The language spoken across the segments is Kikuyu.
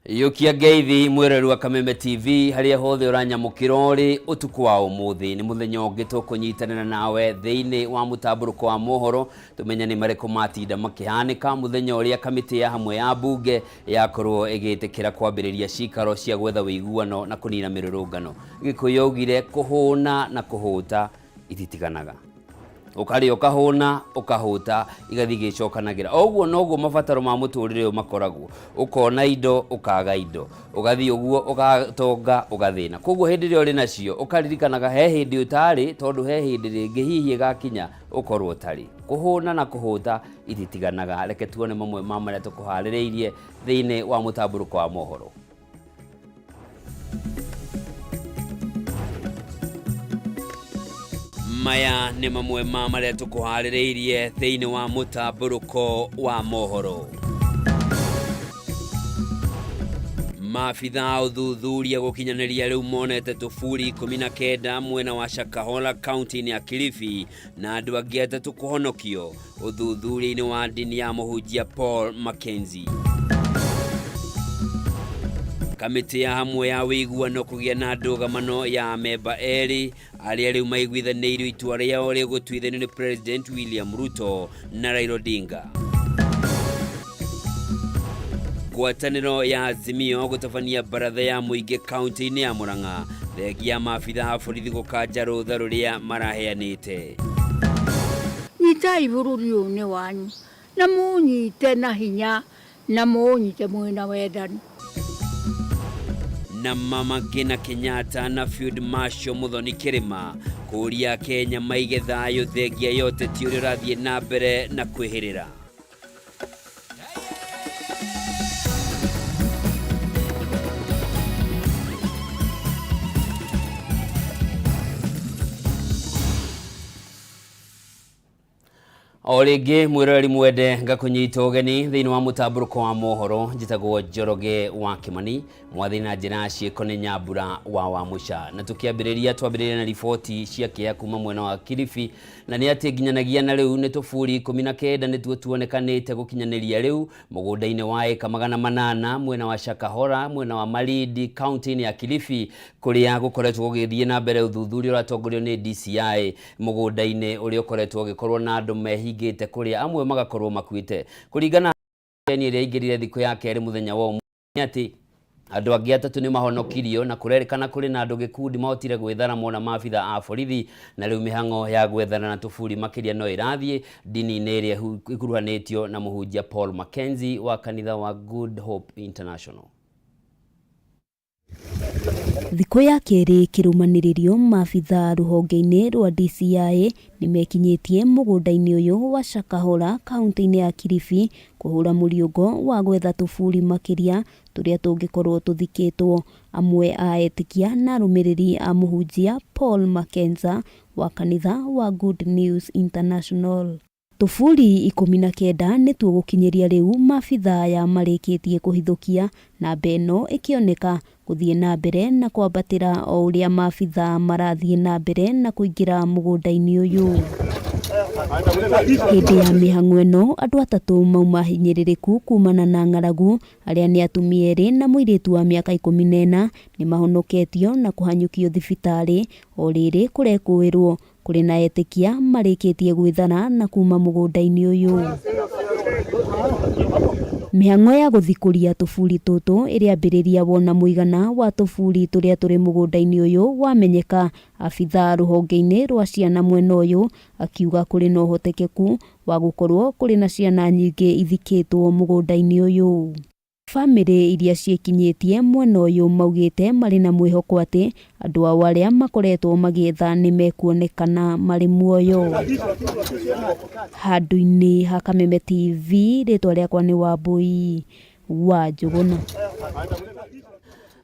Yũkia ngeithi mwĩroreri wa Kameme TV harĩa hothe ũranyamũkĩra ũrĩ ũtukũ wa ũmũthĩ. Nĩ mũthenya ũngĩ tũkũnyitanĩra nawe thĩinĩ wa mũtambũrũko wa mohoro tũmenye nĩ marĩkũ matinda makĩhanĩka mũthenya ũrĩa kamĩtĩ ya hamwe ya mbunge yakorwo ĩgĩtĩkĩra kwambĩrĩria cikaro cia gwetha ũiguano na kũnina mĩrũrũngano. Gĩkũyũ augire kũhũna na kũhũta ititiganaga. Ũkarĩa ũkahũna, ũkahũta, igathiĩ igĩcokanagĩra. O ũguo noguo mabataro ma mũtũrĩre ũyũ makoragwo. Ũkona indo, ũkaga indo. Ũgathiĩ ũguo ũgatonga, ũgathĩna. Koguo hĩndĩ ĩrĩa ũrĩ nacio, ũkaririkanaga he hĩndĩ ũtarĩ, tondũ he hĩndĩ rĩngĩ hihi ĩgakinya ũkorwo ũtarĩ. Kũhũna na kũhũta ititiganaga. Reke tuone mamwe ma marĩa tũkũharĩrĩirie thĩinĩ wa mũtambũrũko wa mohoro. Maya nĩ mamwe ma marĩa tũkũharĩrĩirie thĩinĩ wa mũtambũrũko wa mohoro. Maabitha a ũthuthuria gũkinyanĩria rĩu monete tũburi 19 mwena wa Shakahola kaunti-inĩ ya Kilifi na andũ angĩ atatũ kũhonokio ũthuthuria-inĩ wa ndini ya mũhunjia Paul Mackenzie. Kamĩtĩ ya hamwe ya ũiguano kũgĩa na ndũgamano ya amemba erĩ arĩa rĩu maiguithanĩirio itua rĩao rĩgũtuithanio nĩ President William Ruto na Raila Odinga. Ngwatanĩro ya Azimio gũtabania baratha ya mũingĩ kaunti-inĩ ya Murang'a thengia maabitha a borithi gũkanja rũtha rũrĩa maraheanĩte. Nyitai bũrũri ũyũ nĩ wanyu, na mũũnyite na hinya, na mũũnyite mwĩ na wendani. Na Mama Ngina Kenyatta na Field Marshal Muthoni Kirima kũria Kenya maige thayũ thengia ya ũteti ũrĩa ũrathiĩ na mbere na kwĩhĩrĩra. O rĩngĩ mwĩroreri mwende ngakũnyita ũgeni thĩinĩ wa mũtambũrũko wa mohoro. Njĩtagwo Njoroge wa Kĩmani, mwathani na njĩra ya ciĩko nĩ Nyambura wa Wamũca. Na tũkĩambĩrĩria twambĩrĩria na riboti cia kĩeha kuma mwena wa Kilifi, na nĩ atĩ nginyanagia na rĩu nĩ tũburi 19 nĩtuo tuonekanĩte gũkinyanĩria rĩu mũgũnda-inĩ wa ĩka 800 mwena wa Shakahora mwena wa Malindi kaunti-inĩ ya Kilifi, kũrĩa gũkoretwo gũgĩthiĩ na mbere ũthuthuria ũratongorio nĩ DCI mũgũnda-inĩ ũrĩa ũkoretwo ũgĩkorwo na andũ mehingĩte kũrĩa amwe magakorwo makuĩte. Kũringana na ĩrĩa ĩingĩrire thikũ ya kerĩ mũthenya wa ũmũthĩ nĩ atĩ andũ angĩ atatũ nĩ mahonokirio na kũrerĩkana kũrĩ na andũ gĩkundi mahotire gwĩthara mona maabitha a borithi, na rĩu mĩhang'o ya gwethana na tũburi makĩria no ĩrathiĩ ndini-inĩ ĩrĩa ĩkuruhanĩtio na mũhunjia Paul Mackenzie wa kanitha wa Good Hope International. Thikũ ya kerĩ kĩrũmanĩrĩrio maabitha rũhonge-inĩ rwa DCI nĩmekinyĩtie mũgũnda-inĩ ũyũ wa Shakahola kaunti-inĩ ya Kilifi kũhũra mũriũngo wa gwetha tũburi makĩria tũrĩa tũngĩkorwo tũthikĩtwo. Amwe a etĩkia na arũmĩrĩri a mũhunjia Paul Makenza wa kanitha wa Good News International. Tũburi 19 nĩtuo gũkinyĩria rĩu maabitha aya marĩkĩtie kũhithũkia, namba ĩno ĩkĩoneka gũthiĩ na mbere na kwambatĩra o ũrĩa maabitha marathiĩ na mbere na kũingĩra mũgũnda-inĩ ũyũ. Hĩndĩ ya mĩhang'o ĩno andũ atatũ mauma hinyĩrĩrĩku kumana na ng'aragu, arĩa nĩ atumia erĩ na mũirĩtu wa mĩaka 14 nĩmahonoketio na kũhanyũkio thibitarĩ o rĩrĩ kũrekũĩrwo Kũrĩ na etĩkia marĩkĩtie gwĩthara na kuuma mũgũnda-inĩ ũyũ. Mĩhang'o ya gũthikũria tũburi tũtũ ĩrĩambĩrĩria wona mũigana wa tũburi tũrĩa tũrĩ mũgũnda-inĩ ũyũ wamenyeka, abithaa rũhonge-inĩ rwa ciana mwena ũyũ akiuga kũrĩ na ũhotekeku wa gũkorwo kũrĩ na ciana nyingĩ ithikĩtwo mũgũnda-inĩ ũyũ. Famĩlĩ iria ciĩkinyĩtie mwena ũyũ maugĩte marĩ na mwĩhoko atĩ andũ ao arĩa makoretwo magĩetha nĩ mekuonekana marĩ muoyo. Handũ-inĩ ha Kameme TV, rĩtwa rĩakwa nĩ Wambũi wa Njũgũna.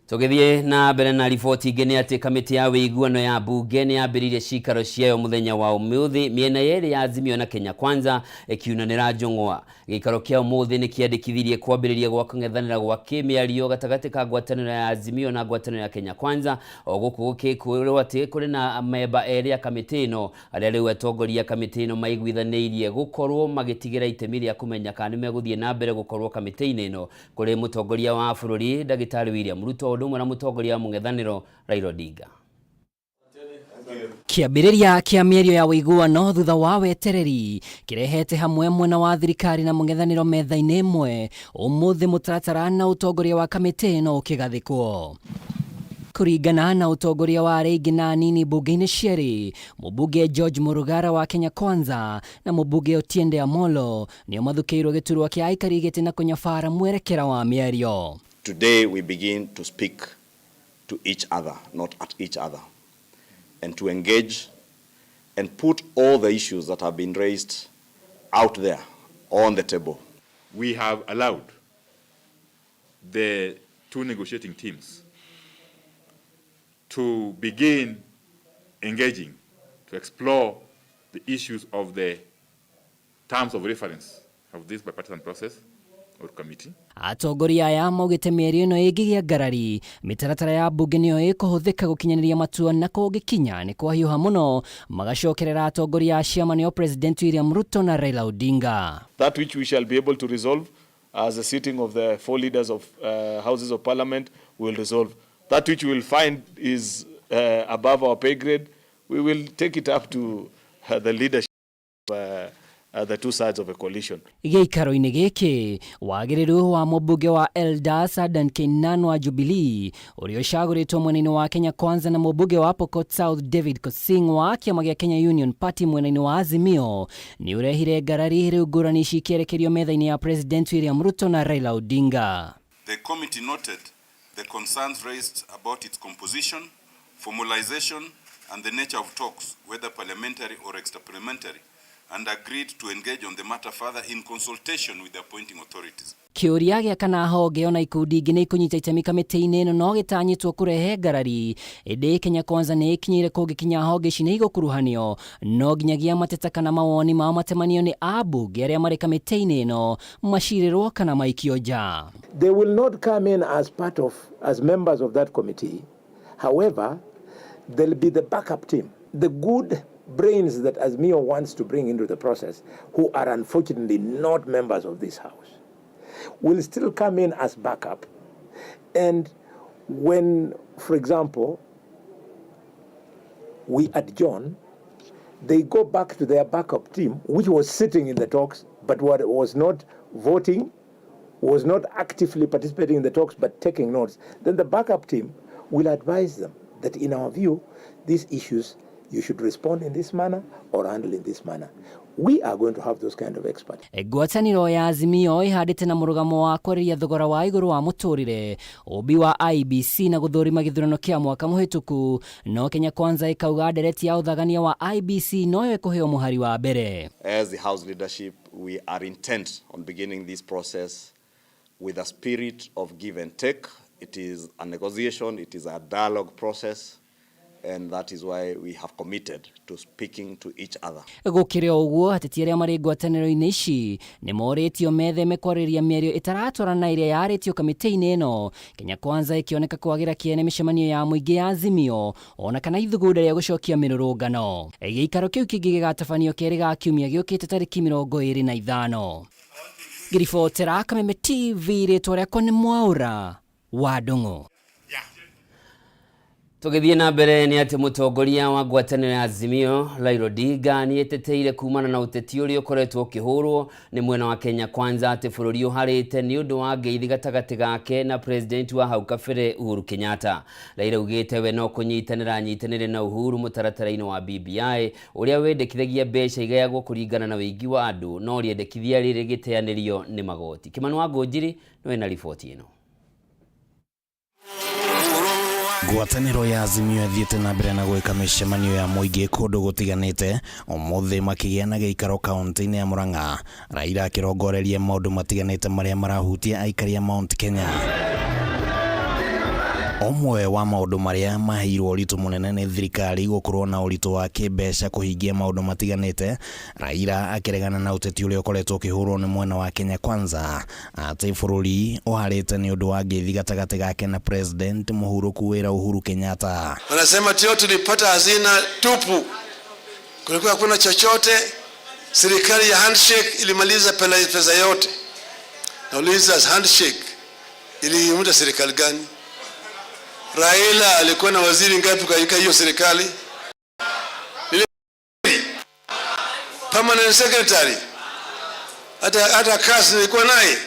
Tũgĩthiĩ na mbere na riboti ingĩ nĩ atĩ kamĩtĩ ya wĩiguano ya mbunge nĩ yambĩrĩirie cikaro ciayo mũthenya wa ũmũthĩ, mĩena yerĩ ya Azimio na Kenya Kwanza ĩkiunanĩra njũng'wa. Gĩikaro kĩa ũmũthĩ nĩ kĩandĩkithirie kwambĩrĩria gwa kũng'ethanĩra gwa kĩmĩario gatagatĩ ka ngwatanĩro ya Azimio na ngwatanĩro ya Kenya Kwanza, o gũkũ gũkĩkwĩrwo atĩ kũrĩ na amemba erĩ a kamĩtĩ ĩno arĩa rĩu atongoria a kamĩtĩ ĩno maiguithanĩirie gũkorwo magĩtigĩra itemi rĩa kũmenya kana nĩ megũthiĩ na mbere gũkorwo kamĩtĩ-inĩ ĩno kũrĩ mũtongoria wa bũrũri Ndagĩtarĩ William Ruto ũndũ ũmwe na mũtongoria wa mũng'ethanĩro Raila Odinga. Kĩambĩrĩria kĩa mĩario ya ũiguano thutha wa wetereri kĩrehete hamwe mwena wa thirikari na mũng'ethanĩro metha-inĩ ĩmwe ũmũthĩ, mũtaratara na ũtongoria wa kamĩtĩ ĩno ũkĩgathĩkwo kũringana na ũtongoria wa arĩa aingĩ na anini mbunge-inĩ cierĩ. Mũmbunge George Murugara wa Kenya Kwanza na mũmbunge Otiende Amollo nĩo mathukĩirwo gĩturwa kĩa aikari gĩtĩ na kũnyabara mwerekera wa mĩario. Today we begin to speak to each other, not at each other, and to engage and put all the issues that have been raised out there on the table. We have allowed the two negotiating teams to begin engaging to explore the issues of the terms of reference of this bipartisan process or committee. Atongoria aya maugĩte mĩario ĩno ĩngĩgĩa ngarari, mĩtaratara ya mbunge nĩyo ĩkũhũthĩka gũkinyanĩria matua, na kũngĩkinya nĩ kwahiũha mũno magacokerera atongoria a ciama, nĩo President William Ruto na Raila Odinga. That which we shall be able to resolve as a sitting of the four leaders of houses of parliament will resolve. That which we will find is above our pay grade, we will take it up to the leadership the two sides of a coalition. Gĩikaro-inĩ gĩkĩ, wagĩrĩru wa mũmbunge wa Eldas Adan Keynan wa Jubilee ũrĩa ũcagũrĩtwo mwena-inĩ wa Kenya Kwanza na mũmbunge wa Pokot South David Pkosing wa kĩama gĩa Kenya Union Party mwena-inĩ wa Azimio nĩ ũrehire ngarari, rĩu ngũrani ici ikĩerekerio metha-inĩ ya President William Ruto na Raila Odinga. The committee noted the concerns raised about its composition, formalization, and the nature of talks, whether parliamentary or extra-parliamentary, and agreed to engage on the matter further in consultation with the appointing authorities. Kĩũria gĩa kana honge ona ikundi ingĩ nĩ ikũnyita itemi kamĩtĩ-inĩ ĩno no gĩtanyĩtwo kũrehe ngarari, ĩndĩ Kenya Kwanza nĩ ĩkinyĩire kũngĩkinya honge ici nĩ igũkuruhanio, no nginyagia mateta kana mawoni mao matemanio nĩ ambunge arĩa marĩ kamĩtĩ-inĩ ĩno macirĩrwo kana maikio nja. They will not come in as part of, as members of that committee. However, they'll be the backup team, the good brains that Azimio wants to bring into the process, who are unfortunately not members of this house, will still come in as backup. And when, for example, we adjourn, they go back to their backup team, which was sitting in the talks, but what was not voting, was not actively participating in the talks, but taking notes. Then the backup team will advise them that, in our view, these issues you should respond in this manner or handle in this manner. We are going to have those kind of experts. Ngwatanĩro ya Azimio ĩhandĩte na mũrũgamo wa kwarĩria thogora wa igũrũ wa mũtũrĩre, ũmbi wa IEBC na gũthũrima gĩthurano kĩa mwaka mũhĩtũku, no Kenya Kwanza ĩkauga ndereti ya ũthagania wa IEBC noyo ĩkũheo mũhari wa mbere. As the House leadership, we are intent on beginning this process with a spirit of give and take. It is a negotiation, it is a dialogue process, and that is why we have committed to speaking to each other. Gũkĩrĩ o ũguo, ateti arĩa marĩ ngwatanĩro-inĩ ici nĩ morĩtio metheme kwarĩrĩria mĩario ĩtaratwarana na ĩrĩa yarĩtio kamĩtĩ-inĩ ĩno, Kenya Kwanza ĩkĩoneka kwagĩra kĩene mĩcemanio ya mũingĩ ya Azimio ona kana ithugunda rĩa gũcokia mĩrũrũngano. Gĩikaro kĩu kĩngĩ gĩgatabanio kerĩ ga kiumia gĩũkĩte tarĩki 25. Ngĩribotera Kameme TV, rĩtwa rĩakwa nĩ Mwaũra wa Ndung'u. Tũgĩthiĩ na mbere nĩ atĩ mũtongoria wa ngwatanĩro ya Azimio Raila Odinga nĩ eteteire kumana na ũteti ũrĩa ũkoretwo ũkĩhũrwo nĩ mwena wa Kenya Kwanza atĩ bũrũri ũharĩte nĩ ũndũ wa ngeithi gatagatĩ gake na president wa hau kabere Uhuru Kenyatta. Raila augĩte we no kũnyitanĩra anyitanĩre na Uhuru mũtaratara-inĩ wa BBI ũrĩa wendekithagia mbeca igayagwo kũringana na ũingĩ wa andũ, no rĩendekithia rĩrĩ gĩteanĩrio nĩ magoti. Kĩmani wa Ngũnjiri nĩwe na riboti ĩno. Ngwatanĩro ya Azimio ĩthiĩte na mbere na gwĩka mĩcemanio ya mũingĩ kũndũ gũtiganĩte, ũmũthĩ makĩgĩa na gĩikaro kaunti-inĩ ya Murang'a, Raila akĩrongoreria maũndũ matiganĩte marĩa marahutia aikari a Mount Kenya. Ũmwe wa maũndũ marĩa maheirwo ũritũ mũnene nĩ thirikari gũkorwo na ũritũ wa kĩmbeca kũhingia maũndũ matiganĩte. Raila akĩregana na ũteti ũrĩa ũkoretwo ũkĩhũrwo nĩ mwena wa Kenya Kwanza atĩ bũrũri ũharĩte nĩ ũndũ wa ngeithi gatagatĩ gake na President mũhurũku wĩra Uhuru Kenyatta. Wanasema tio tulipata hazina tupu, kulikuwa hakuna chochote. Serikali ya handshake ilimaliza pesa yote. Nauliza, handshake iliunda serikali gani? Raila alikuwa na waziri ngapi katika hiyo serikali? Permanent secretary, hata kazi nilikuwa naye,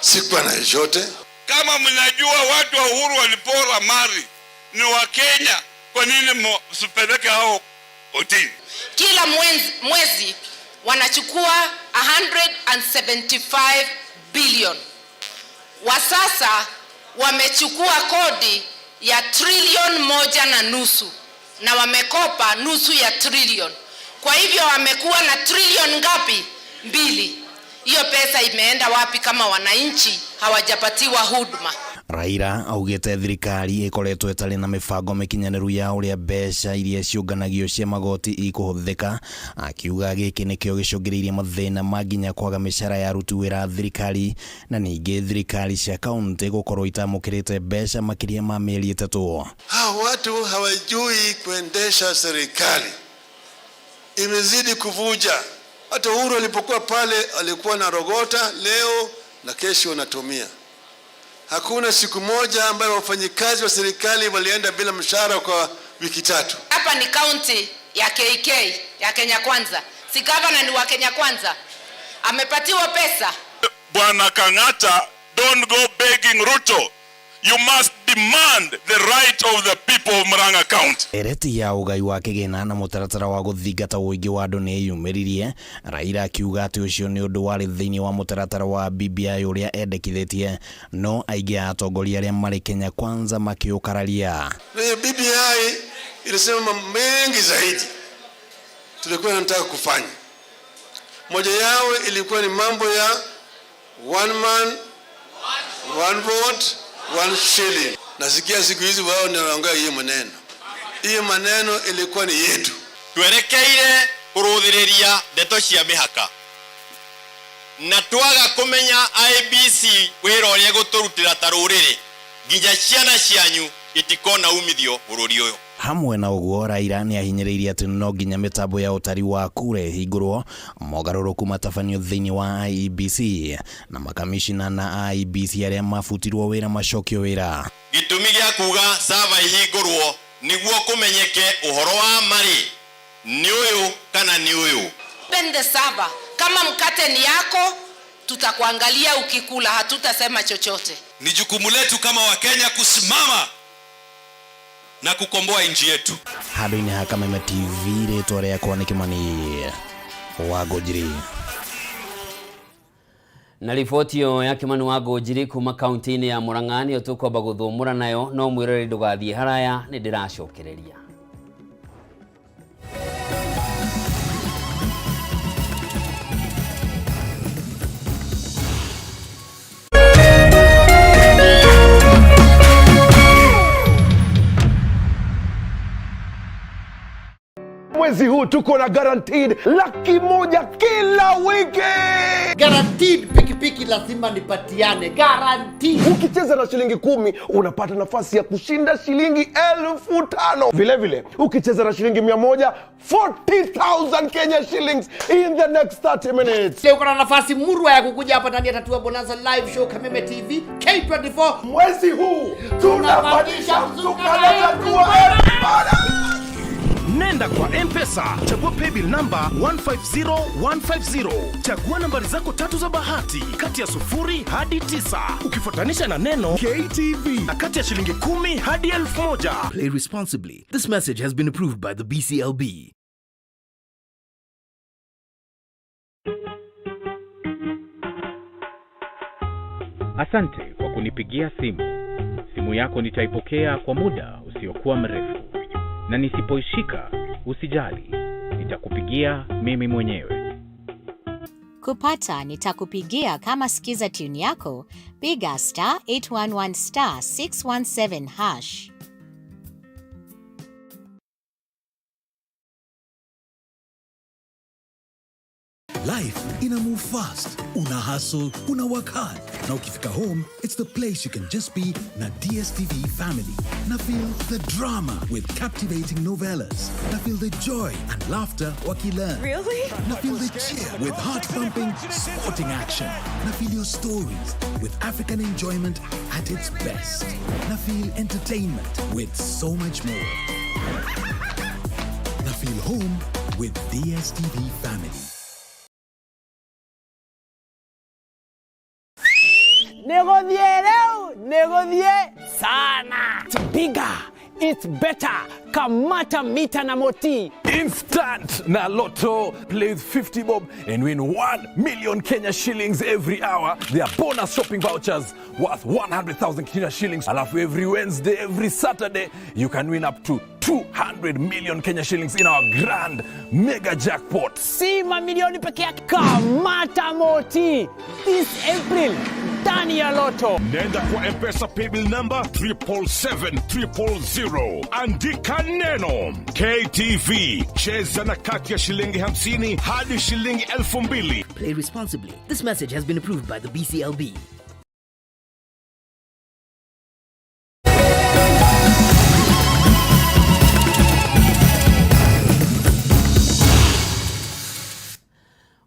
sikuwa na chochote. Kama mnajua watu wa Uhuru walipora mali ni wa Kenya, kwa nini msipeleke hao kotini? Kila mwezi wanachukua 175 billion. Wa sasa wamechukua kodi ya trilioni 1.5 na wamekopa nusu ya trilioni. Kwa hivyo wamekuwa na trilioni ngapi? 2. Hiyo pesa imeenda wapi kama wananchi hawajapatiwa huduma? Raila augĩte thirikari ĩkoretwo ĩtarĩ na mĩbango mĩkinyanĩru ya ũrĩa mbeca iria ciũnganagio cia magoti ikũhũthĩka, akiuga gĩkĩ nĩkĩo gĩcũngĩrĩirie mathĩna ma nginya kwaga mĩcara ya aruti wĩra a thirikari na ningĩ thirikari cia kaunti gũkorwo itamũkĩrĩte mbeca makĩria ma mĩeri 3. Hao watu hawajui kuendesha serikali, imezidi kuvuja. Hata Uhuru alipokuwa pale alikuwa na rogota leo na kesho anatumia. Hakuna siku moja ambayo wafanyikazi wa serikali walienda bila mshahara kwa wiki 3. Hapa ni county ya KK ya Kenya Kwanza. Si governor ni wa Kenya Kwanza. Amepatiwa pesa. Bwana Kang'ata, don't go begging Ruto. You must demand the right of the people of Murang'a County. Ereti ya ũgai wa kĩgĩna na mũtaratara wa gũthingata ũingĩ wa andũ nĩ yumĩririe. Raila akiuga atĩ ũcio nĩ ũndũ warĩ thĩinĩ wa mũtaratara wa BBI ũrĩa endekithĩtie, no aingĩ a atongoria arĩa marĩ Kenya Kwanza makĩũkararia. BBI ilisema mambo mengi zaidi tulikuwa tunataka kufanya. Moja yao ilikuwa ni mambo ya one man, one vote, one shilling. Nasikia siku hizi wao ndio wanaongea hiyo maneno. Hiyo maneno ilikuwa ni yetu. Twerekeire kuruthiriria ndeto cia mihaka. Na twaga kumenya IEBC wira uria guturutira ta ruriri nginya ciana cianyu itikona umithio bururi uyu. Hamwe na ũguo, Raila nĩ ahinyĩrĩirie atĩ no nginya mĩtambo ya ũtari wa kura ĩhingũrwo, mogarũrũku matabanio thĩinĩ wa IEBC na makamishina na IEBC arĩa mabutirwo wĩra macokio wĩra. Gĩtũmi gĩa kuga sava ihingũrwo nĩguo kũmenyeke ũhoro wa mari nĩ ũyũ kana nĩ ũyũ. Open the server. Kama mkate ni yako, tutakuangalia ukikula, hatutasema chochote. Ni jukumu letu kama Wakenya kusimama na kukomboa nchi yetu. Handũ-inĩ ha Kameme TV, rĩtwa rĩakwa nĩ Kimani wa Ngũnjiri. Na riboti ĩyo ya Kimani wa Ngũnjiri kuma kaunti-inĩ ya Murang'a nĩyo tũkwamba gũthũmũra nayo, no mwĩrore ndũgathiĩ haraya, nĩ ndĩracokereria. Mwezi huu tuko na guaranteed 100,000 kila wiki. Guaranteed pikipiki lazima nipatiane. Guaranteed. Ukicheza na shilingi 10 unapata nafasi ya kushinda shilingi 5,000. Vile vile ukicheza na shilingi 100, 40,000 Kenya shillings in the next 30 minutes. Leo kuna nafasi murwa ya kukuja hapa ndani ya Tatua Bonanza live show Kameme TV K24. Mwezi huu tunapandisha mzuka na Tatua. Nenda kwa M-Pesa, chagua paybill number 150150. Chagua nambari zako 3 za bahati kati ya 0 hadi 9. Ukifuatanisha na neno KTV na kati ya shilingi 10 hadi 1,000. Play responsibly. This message has been approved by the BCLB. Asante kwa kunipigia simu. Simu yako nitaipokea kwa muda usiokuwa mrefu. Na nisipoishika, usijali, nitakupigia mimi mwenyewe. Kupata nitakupigia kama skiza tune yako, piga star 811 star 617 hash. Life ina move fast. Una hustle, una work hard. Na ukifika home, it's the place you can just be na DSTV family. Na feel the drama with captivating novellas. Na feel the joy and laughter wakilearn. Really? Na feel the cheer with heart-pumping sporting action. Na feel your stories with African enjoyment at its best. Na feel entertainment with so much more. Na feel home with DSTV family. Nĩgũthiĩ rĩu, nĩgũthiĩ sana. It's bigger, it's better. Kamata mita na moti. Instant na Lotto. Play with 50 bob and win 1 million Kenya shillings every hour. There are bonus shopping vouchers worth 100,000 Kenya shillings. Alafu every Wednesday, every Saturday, you can win up to 200 million Kenya shillings in our grand mega jackpot. Si mamilioni peke yake. Kamata moti. This April ndani ya Lotto. Nenda kwa M-Pesa paybill number 777 000, andika neno KTV, cheza na kati ya shilingi 50 hadi shilingi 2,000. Play responsibly. This message has been approved by the BCLB.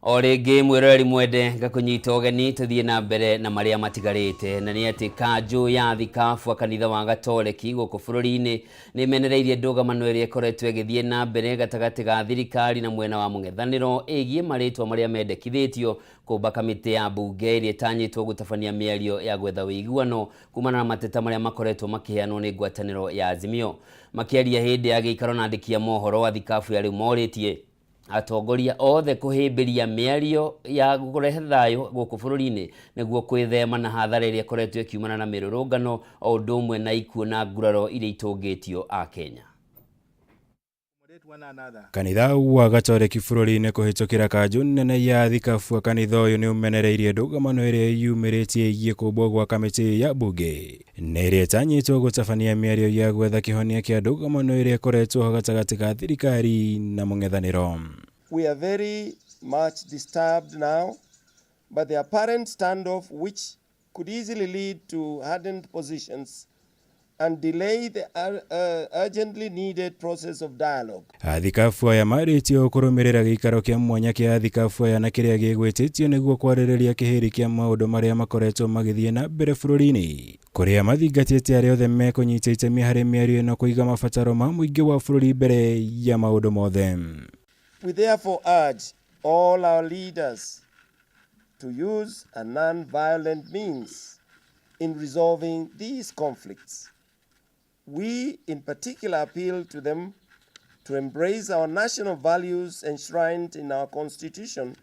O rĩngĩ mwĩroreri mwende, ngakũnyita ũgeni tũthiĩ na mbere na marĩa matigarĩte, na nĩ atĩ kanjũ ya thikabu a kanitha wa Gatoreki gũkũ bũrũri-inĩ nĩ menereirie ndũgamano ĩrĩa ĩkoretwo ĩgĩthiĩ na mbere gatagatĩ ga thirikari na mwena wa mũng'ethanĩro ĩgiĩ marĩtwa marĩa mendekithĩtio kũmba kamĩtĩ ya mbunge ĩrĩa ĩtanyĩtwo gũtabania mĩario ya gwetha ũiguano kumana na mateta marĩa makoretwo makĩheanwo nĩ ngwatanĩro ya Azimio. Makĩaria hĩndĩ ya gĩikaro na andĩki a mohoro, a thikabu ya rĩu morĩtie atongoria othe kũhĩmbĩria mĩario ya kũrehe thayũ gũkũ bũrũri-inĩ nĩguo kwĩthema na hathara ĩrĩa ĩkoretwo ĩkiumana na mĩrũrũngano o ũndũ ũmwe na ikuũ na nguraro iria itũngĩtio a Kenya. Kanitha wa Gatoreki bũrũri-inĩ kũhĩtũkĩra kanjũ nene ya thikabu a kanitha ũyũ nĩ ũmenereirie ndũgamano ĩrĩa yumĩrĩtie ĩgiĩ kũmbwo gwa kamĩtĩ ya mbunge na ĩrĩa ĩtanyĩtwo gũtabania mĩario ya gwetha kĩhonia kĩa ndũgamano ĩrĩa ĩkoretwo ho gatagatĩ ka thirikari na mũng'ethanĩro. We are very much disturbed now by the apparent standoff, which could easily lead to hardened positions and delay the urgently needed process of dialogue. Athikabu aya marĩtio kũrũmĩrĩra gĩikaro kĩa mwanya kĩa athikabu aya na kĩrĩa gĩgwĩtĩtio nĩguo kwarĩrĩria kĩhĩri kĩa maũndũ marĩa makoretwo magĩthiĩ na mbere bũrũri-inĩ, kũrĩa mathingatĩte arĩa othe mekũnyita itemi harĩ mĩario ĩno kũiga mabataro ma mũingĩ wa bũrũri mbere ya maũndũ mothe. We therefore urge all our leaders to use a non-violent means in resolving these conflicts. We in particular appeal to them to embrace our national values enshrined in our Constitution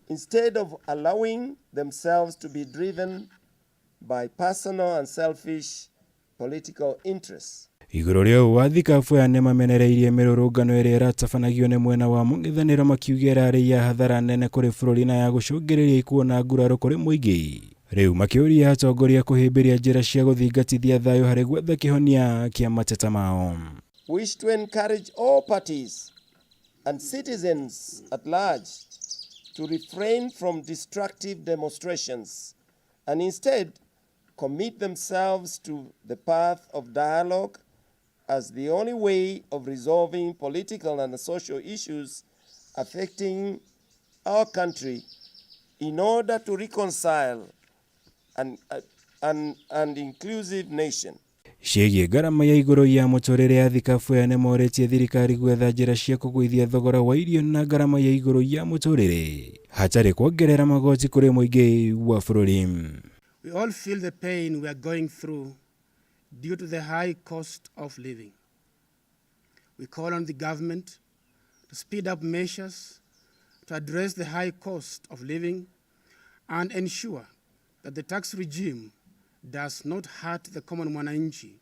instead of allowing themselves to be driven by personal and selfish political interests. Igũrũ rĩa ũũ, athikabu aya nĩmamenereirie mĩrũrũngano ĩrĩa ĩratabanagio nĩ mwena wa mũng'ethanĩro, makiuga ĩrarĩ ya hathara nene kũrĩ bũrũri na ya gũcũngĩrĩria ikuũ na nguraro kũrĩ mũingĩ. Rĩu makĩũria atongoria kũhĩmbĩria njĩra cia gũthingatithia thayũ harĩ gwetha kĩhonia kĩa mateta mao. Wish to encourage all parties and citizens at large to refrain from destructive demonstrations and instead commit themselves to the path of dialogue as the only way of resolving political and social issues affecting our country in order to reconcile an inclusive nation. Ciĩgiĩ ngarama ya igũrũ ya mũtũrĩre, athikabu aya nĩmorĩtie thirikari gwetha njĩra cia kũgũithia thogora wa irio na ngarama ya igũrũ ya mũtũrĩre hatarĩ kuongerera magoti kũrĩ mũingĩ wa bũrũri. We all feel the pain we are going through due to the high cost of living. We call on the government to speed up measures to address the high cost of living and ensure that the tax regime does not hurt the common mwananchi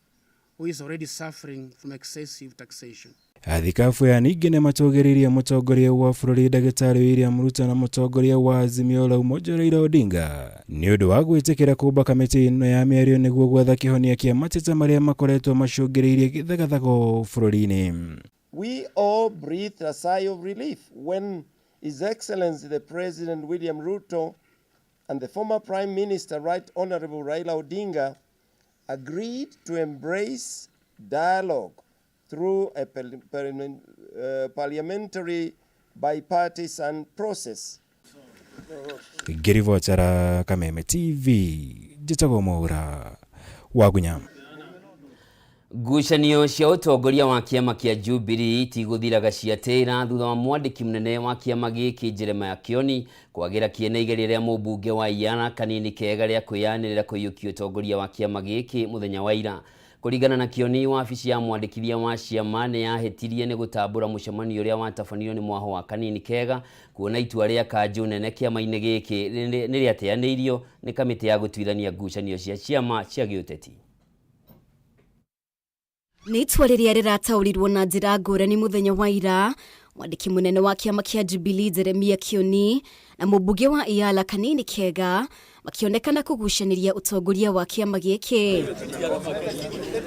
who is already suffering from excessive taxation. Athikabu aya ningĩ nĩmatũgĩrĩirie mũtongoria wa bũrũri ndagĩtarĩ William Ruto na mũtongoria wa Azimio la Umoja Raila Odinga nĩ ũndũ wa gwĩtĩkĩra kũmba kamĩtĩ ĩno ya mĩario nĩguo gwetha kĩhonia kĩa mateta marĩa makoretwo macũngĩrĩirie gĩthagathago bũrũri-inĩ. We all breathed a sigh of relief when His Excellency the President William Ruto and the former Prime Minister Right Honorable Raila Odinga agreed to embrace dialogue through a parliamentary bipartisan process. Ngĩribotera Kameme TV, njĩtagwo Mwaura Wagunya. Ngucanio cia ũtongoria wa kĩama kĩa Jubilee itigũthiraga ciatĩra thutha wa mwandĩki mũnene wa kĩama gĩkĩ Jeremiah Kioni kwagĩra kĩene igeria rĩa mũmbunge wa Iyara Kanini Kega rĩa kwĩyanĩrĩra kũiyũkia ũtongoria wa kĩama gĩkĩ mũthenya wa ira. Kũringana na Kioni, wabici ya mwandĩkithia wa ciama nĩ yahĩtirie nĩ gũtambũra mũcemanio ũrĩa watabanio nĩ mwaho wa Kanini Kega kuona itua rĩa kanjũ nene kĩama-inĩ gĩkĩ nĩ rĩateanĩirio nĩ kamĩtĩ ya gũtuithania ngucanio cia ciama cia gĩũteti. Nĩ itua rĩrĩa rĩrataũrirwo na njĩra ngũrani mũthenya wa ira, mwandĩki mũnene wa kĩama kĩa Jubilee Jeremiah Kioni na mũmbunge wa Iyala Kanini Kega makĩonekana kũgucanĩria ũtongoria wa kĩama gĩkĩ.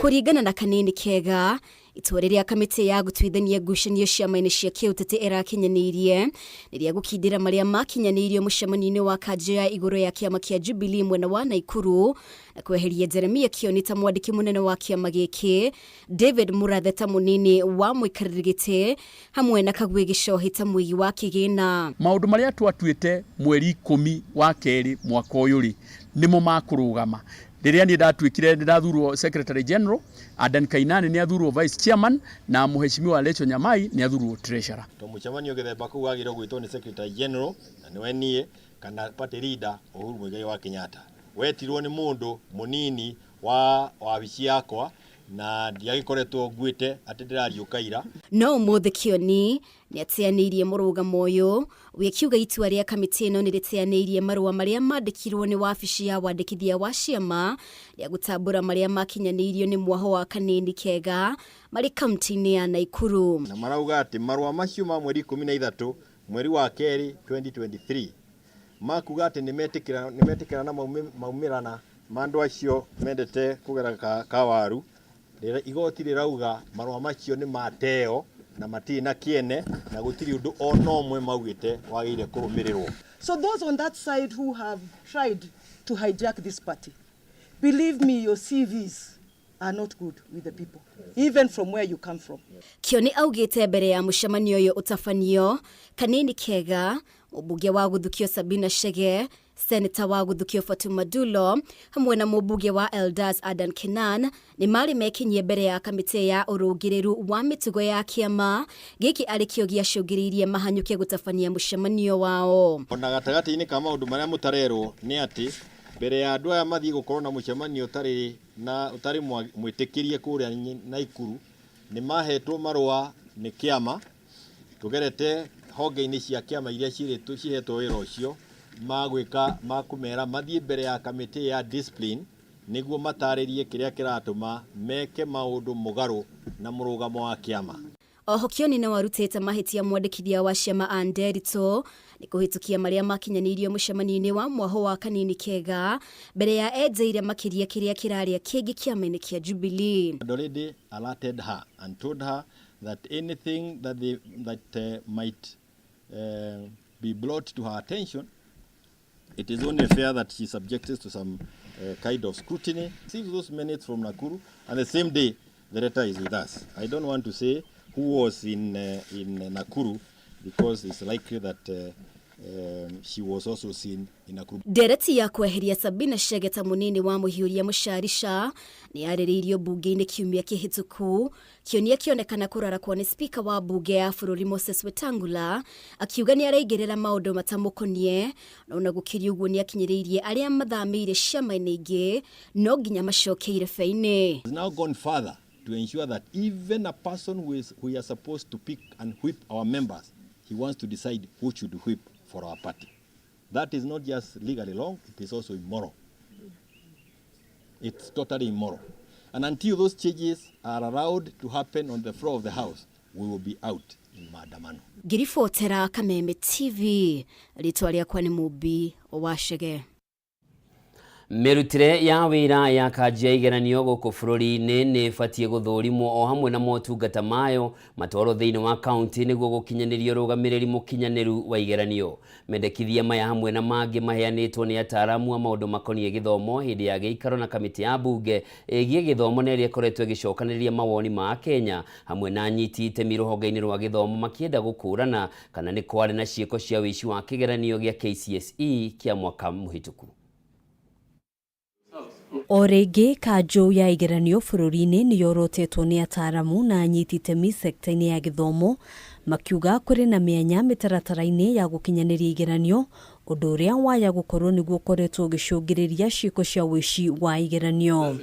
Kũringana na Kanini Kega, itua rĩrĩa kamĩtĩ ya gũtuithania ngucanio ciama-inĩ cia kĩũteti ĩrakinyanĩirie nĩ rĩa gũkindĩra marĩa makinyanĩirio mũcemanio-inĩ wa kanjũ ya igũrũ ya kĩama kĩa Jubilee mwena wa Naikuru na kweheria Jeremiah Kioni ta mwandĩki mũnene wa kĩama gĩkĩ, David Murathe ta mũnini wa mũikarĩri gĩtĩ hamwe na Kagwe Gĩcohi ta mũigi wa kĩgĩna. Maũndũ marĩa twatuĩte mweri 10 wa kerĩ mwaka ũyũ rĩ nĩmo makũrũgama. Rĩrĩa niĩ ndatuĩkire nĩ ndathurwo Secretary General, Adan Kainani nĩ athurwo Vice Chairman na Mheshimiwa Rachel Nyamai nĩ athurwo Treasurer. To mũcemanio gĩthemba kũu wagĩrĩirwo gwĩtwo nĩ Secretary General na nĩwe niĩ kana party leader Uhuru Muigai wa Kenyatta. Wetirwo nĩ mũndũ mũnini wa wabici yakwa na ndiagĩkoretwo nguĩte atĩ ndĩrariũka ira. No ũmũthĩ Kioni nĩ ateanĩirie mũrũgamo ũyũ wĩkiuga itua rĩa kamĩtĩ ĩno nĩ rĩteanĩirie marũa marĩa mandĩkirwo nĩ wabici ya wandĩkithia wa ciama rĩa gũtambũra marĩa makinyanĩirio nĩ mwaho wa Kanini Kega marĩ kaunti-inĩ ya Naikuru. Na marauga atĩ marũa macio ma mweri 13 mweri wa kerĩ 2023 makuga atĩ nĩmetĩkĩra na maumĩrana ma andũ acio mendete kũgera kawaru. Igoti rĩrauga marũa macio nĩ mateo na matirĩ na kĩene na gũtirĩ ũndũ ona ũmwe maugĩte wagĩrĩire kũrũmĩrĩrwo. So those on that side who have tried to hijack this party, believe me, your CVs are not good with the people, even from where you come from. Kioni augĩte mbere ya mũcemanio ũyũ ũtabanio Kanini Kega, mũmbunge wa gũthukio Sabina Chege, Seneta wa gũthukio Fatuma Dulo hamwe na mũmbunge wa Elders Adan Kenan nĩ marĩ mekinyie mbere ya kamĩtĩ ya ũrũngĩrĩru wa mĩtugo ya kĩama gĩkĩ arĩ kĩo gĩacũngĩrĩirie mahanyũke gũtabania mũcemanio wao. Ona gatagatĩ-inĩ ka maũndũ marĩa mũtarerwo nĩ atĩ mbere ya andũ aya mathiĩ gũkorwo na mũcemanio ũtarĩ mwĩtĩkĩrie kũrĩa Naikuru nĩ mahetwo marũa nĩ kĩama tũgerete honge-inĩ cia kĩama iria cihetwo wĩra ũcio magwĩka makũmera mathiĩ mbere ya kamĩtĩ ya discipline nĩguo matarĩrie kĩrĩa kĩratũma meke maũndũ mũgarũ na mũrũgamo wa kĩama. Oho Kioni no arutĩte mahĩtia mwandĩkithia wa ciama Ann Nderitu nĩ kũhĩtũkia marĩa makinyanĩirio mũcemanio-inĩ wa mwaho wa Kanini Kega mbere ya enjeire makĩria kĩrĩa kĩrarĩa kĩngĩ kĩama-inĩ kĩa Jubilee. Had already alerted her and told her that anything that might be brought to her attention, it is only fair that she subjected to some kind of scrutiny. See those minutes from Nakuru, and the same day the letter is with us. I don't want to say who was in Nakuru because it's likely that she was also seen in Nakuru. Ndereti ya kweheria Sabina Chege ta munini wa muhiuria Musharisha ni yarĩrĩirio bunge-inĩ kiumia kĩhĩtũku. Kĩonia kĩonekana kũrarakwo nĩ speaker wa bunge ya bũrũri Moses Wetangula akiuga nĩ araingĩrĩra maũndũ matamũkonie, na ona gũkĩria ũguo nĩ akinyĩrĩirie arĩa mathamĩire ciama-inĩ ingĩ no nginya macokeire irebe-inĩ. Has now gone further to ensure that even a person who we are supposed to pick and whip our members, he wants to decide who should whip for our party. That is not just legally wrong, it is also immoral. It's totally immoral. And until those changes are allowed to happen on the floor of the House, we will be out in maandamano. Ngĩribotera Kameme TV, rĩtwa rĩakwa nĩ Mũmbi wa Chege. Mĩrutĩre ya wĩra ya kanjũ ya igeranio gũkũ bũrũri-inĩ nĩ ĩbatiĩ gũthũrimwo o hamwe na motungata mayo matwarwo thĩinĩ wa kaunti nĩguo gũkinyanĩria ũrũgamĩrĩri mũkinyanĩru wa igeranio. Mendekithia maya hamwe na mangĩ maheanĩtwo nĩ ataaramu a maũndũ makoniĩ gĩthomo hĩndĩ ya gĩikaro na kamĩtĩ ya mbunge ĩgiĩ gĩthomo na ĩrĩa ĩkoretwo ĩgĩcokanĩrĩria mawoni ma Kenya hamwe na anyiti itemi rũhonge-inĩ rwa gĩthomo makĩenda gũkũrana kana nĩ kwarĩ na ciĩko cia ũici wa kĩgeranio gĩa KCSE kĩa mwaka mũhĩtũku. O rĩngĩ kanjũ ya igeranio bũrũri-inĩ nĩ yorotetwo nĩ ataaramu na anyiti itemi sekta-inĩ ya gĩthomo makiuga kũrĩ na mĩanya mĩtaratara-inĩ ya gũkinyanĩria igeranio ũndũ ũrĩa waya gũkorwo nĩguo ũkoretwo ũgĩcũngĩrĩria ciĩko cia ũici wa igeranio.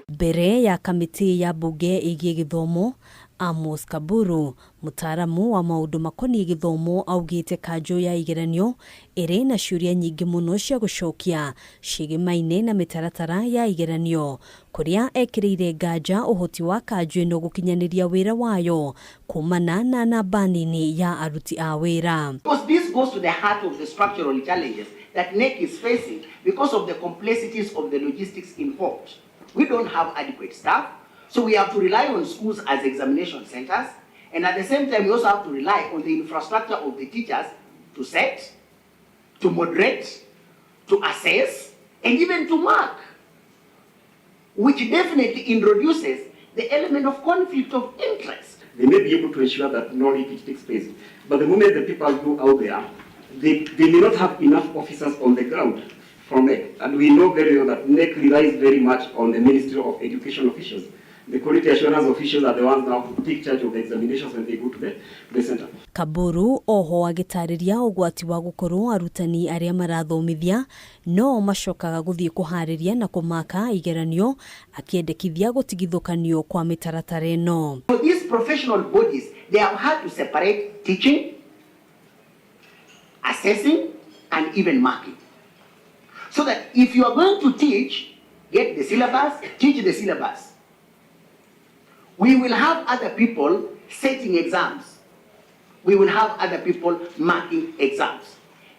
Mbere ya kamĩtĩ ya mbunge ĩgiĩ gĩthomo, Amos Kaburu, mũtaaramu wa maũndũ makoniĩ gĩthomo, augĩte kanjũ ya igeranio ĩrĩ na ciũria nyingĩ mũno cia gũcokia ciĩgĩmaine na mĩtaratara ya igeranio, kũrĩa ekĩrĩire nganja ũhoti wa kanjũ ĩno gũkinyanĩria wĩra wayo kumana na namba nini ya aruti a wĩra. Because this goes to the heart of the structural challenges that KNEC is facing because of the complexities of the logistics involved. We don't have adequate staff, so we have to rely on schools as examination centers, and at the same time we also have to rely on the infrastructure of the teachers to set, to moderate, to assess, and even to mark, which definitely introduces the element of conflict of interest. They may be able to ensure that no leakage takes place, but the moment the people go out there, they may not have enough officers on the ground from KNEC. And we know very well that KNEC relies very much on the Ministry of Education officials. The quality assurance officials are the ones now who take charge of the examinations when they go to the center. Kaburu oho agĩtarĩria ũgwati wa gũkorwo arutani arĩa marathomithia no macokaga gũthiĩ kũharĩria na kũmaka igeranio, akĩendekithia gũtigithũkanio kwa mĩtaratara ĩno. So these professional bodies, they have had to separate teaching, assessing, and even marking. So that if you are going to teach, get the syllabus, teach the syllabus. We will have other people setting exams. We will have other people marking exams.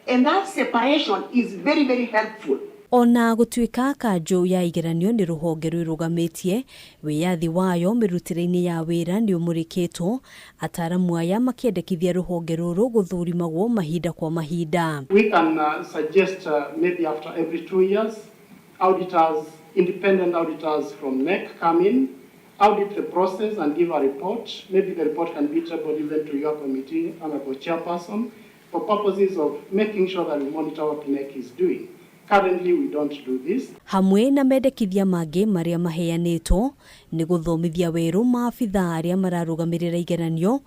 And that separation is very, very helpful. Ona gũtuĩka kanjũ ya igeranio nĩ rũhonge rwĩrũgamĩtie, wĩyathi wayo mĩrutĩre-inĩ ya wĩra nĩ ũmũrĩkĩtwo, ataaramu aya makĩendekithia rũhonge rũrũ gũthũrimagwo mahinda kwa mahinda. We can suggest maybe after every 2 years, auditors, independent auditors from KNEC come in, audit the process and give a report. Maybe the report can be tabled even to your committee, Honorable Chairperson, for purposes of making sure that we monitor what KNEC is doing. Currently, we don't do this. Hamwe na mendekithia mangĩ marĩa maheanĩtwo nĩ gũthomithia werũ maabitha arĩa mararũgamĩrĩra igeranio,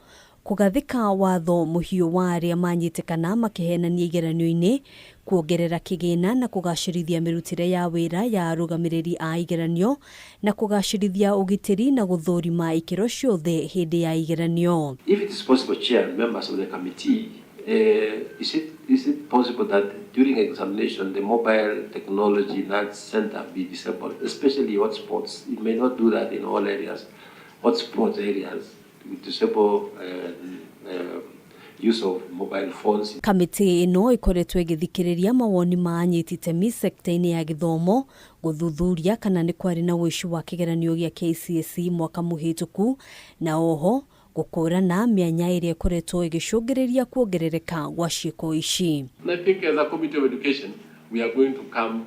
kũgathĩka watho mũhiũ wa arĩa manyitĩkana makĩhenania igeranio-inĩ, kuongerera kĩgĩna na kũgacĩrithia mĩrutĩre ya wĩra ya arũgamĩrĩri a igeranio, na kũgacĩrithia ũgitĩri na gũthũrima ikĩro ciothe hĩndĩ ya igeranio. If it is possible, Chair, members of the committee, is it possible that during examination the mobile technology in that center be disabled, especially hotspots? It may not do that in all areas. Hotspot areas we disable use of mobile phones. Kamĩtĩ ĩno ĩkoretwo ĩgĩthikĩrĩria mawoni ma anyiti itemi sekta-inĩ ya gĩthomo gũthuthuria kana nĩ kwarĩ na ũici wa kĩgeranio gĩa KCSE mwaka mũhĩtũku, na oho gũkũrana mĩanya ĩrĩa ĩkoretwo ĩgĩcũngĩrĩria kuongerereka gwa ciĩko ici. And I think as a committee of education we are going to come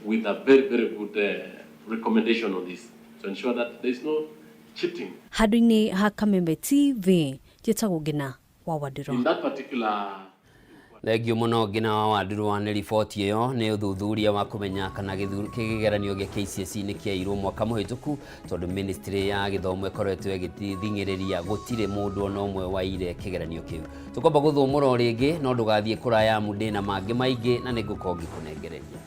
with a very, very good recommendation on this to ensure that there is no cheating. Handũ-inĩ ha Kameme TV, njĩtagwo Ngina wa Wandirwa. In that particular Thengio mũno Ngina wa Wandirwa nĩ riboti ĩyo. Nĩ ũthuthuria wa kũmenya kana kĩgeranio gĩa KCSE nĩ kĩairwo mwaka mũhĩtũku, tondũ ministry ya gĩthomo ĩkoretwo ĩgĩthing'ĩrĩria gũtirĩ mũndũ ona ũmwe waire kĩgeranio kĩu. Tũkwamba gũthũmũra o rĩngĩ, no ndũgathiĩ kũraya amu ndĩna mangĩ maingĩ na nĩngũkorwo ngĩkũnengereria.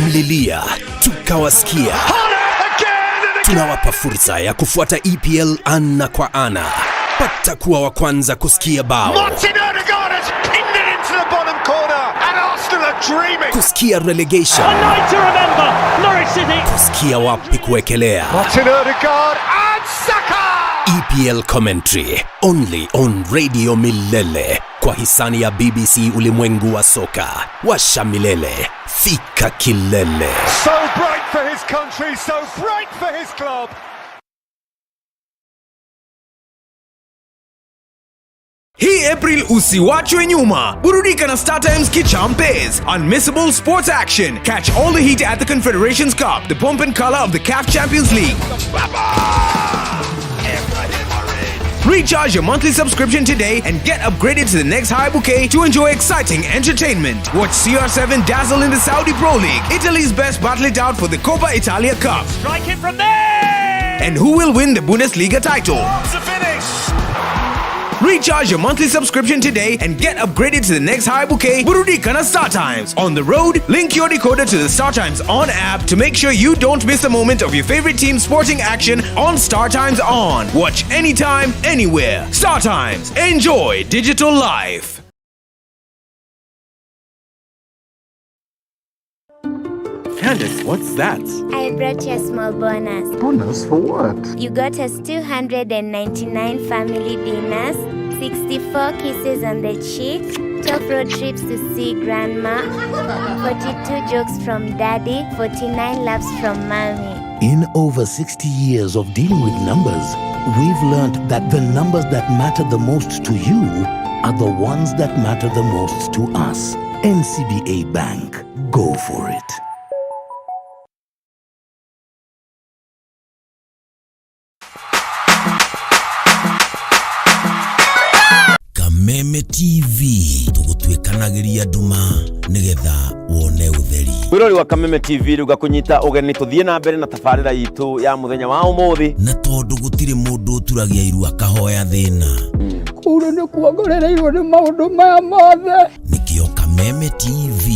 Mlilia tukawasikia. Tunawapa fursa ya kufuata EPL ana kwa ana. Pata kuwa wa kwanza kusikia bao, Martin Odegaard has pinned it into the bottom corner, and Arsenal are dreaming. kusikia relegation, A night to remember, Norwich City. kusikia wapi kuwekelea. Martin Odegaard and Saka. EPL commentary only on Radio Milele kwa hisani ya BBC Ulimwengu wa Soka. Washa milele, fika kilele. So bright for his country, so bright for his club. Hii April usiwachwe nyuma. Burudika na StarTimes Kichampes. Unmissable sports action. Catch all the heat at the Confederations Cup, the pomp and color of the CAF Champions League. Recharge your monthly subscription today and get upgraded to the next high bouquet to enjoy exciting entertainment. Watch CR7 dazzle in the Saudi Pro League, Italy's best battle it out for the Coppa Italia Cup. Strike it from there. And who will win the Bundesliga title? It's a finish. Recharge your monthly subscription today and get upgraded to the next high bouquet, Burudika na Star Times. On the road, link your decoder to the Star Times On app to make sure you don't miss a moment of your favorite team's sporting action on Star Times On. Watch anytime, anywhere. Star Times. Enjoy digital life. Candace, what's that? I brought you a small bonus. Bonus for what? You got us 299 family dinners, 64 kisses on the cheek, 12 road trips to see grandma, 42 jokes from daddy, 49 laughs from mommy. In over 60 years of dealing with numbers, we've learned that the numbers that matter the most to you are the ones that matter the most to us. NCBA Bank. Go for it. Kameme TV tũgũtuĩkanagĩria nduma nĩgetha wone ũtheri. Mwirori wa Kameme TV rĩu ngakũnyita ũgeni tũthiĩ na mbere na tabarĩra itũ ya mũthenya wa ũmũthĩ. Na tondũ gũtirĩ mũndũ ũturagia iru akahoya thĩna, Kũu nĩ kuongorereirwo nĩ maũndũ maya mothe. nĩkĩo Kameme TV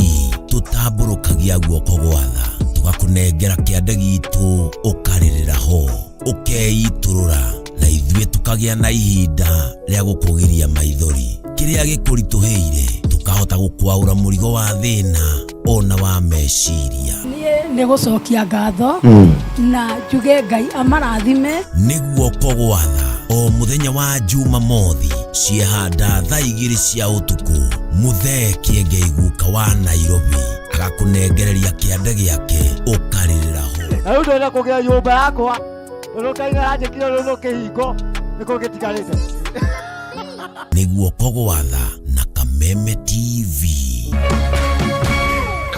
tũtambũrũkagia guoko gwa tha tũgakũnengera kĩande gitũ ũkarĩrĩra ho ũkeitũrũra na ithuĩ tũkagĩa na ihinda rĩa gũkũgiria maithori kĩrĩa gĩkũritũhĩire tũkahota gũkwaũra mũrigo wa thĩna ona wa meciria. Niĩ nĩ gũcokia ngatho na njuge Ngai amarathime. Nĩ guoko gwa tha o mũthenya wa Jumamothi ciehanda thaa 2 cia ũtukũ, Mũthee Kĩengei guka wa Nairobi agakũnengereria kĩande gĩake ũkarĩrĩra ho. Na rĩu ndĩrenda kũgĩa nyũmba yakwa tondũ Ngai nĩaranjĩkire rũrũ kĩhingo nĩkĩo gĩtigarĩte. Nĩ guoko gwa tha na Kameme TV.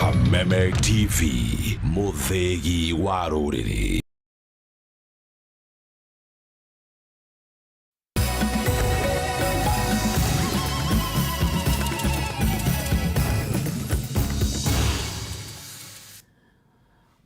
Kameme TV, mũthĩgi wa rũrĩrĩ.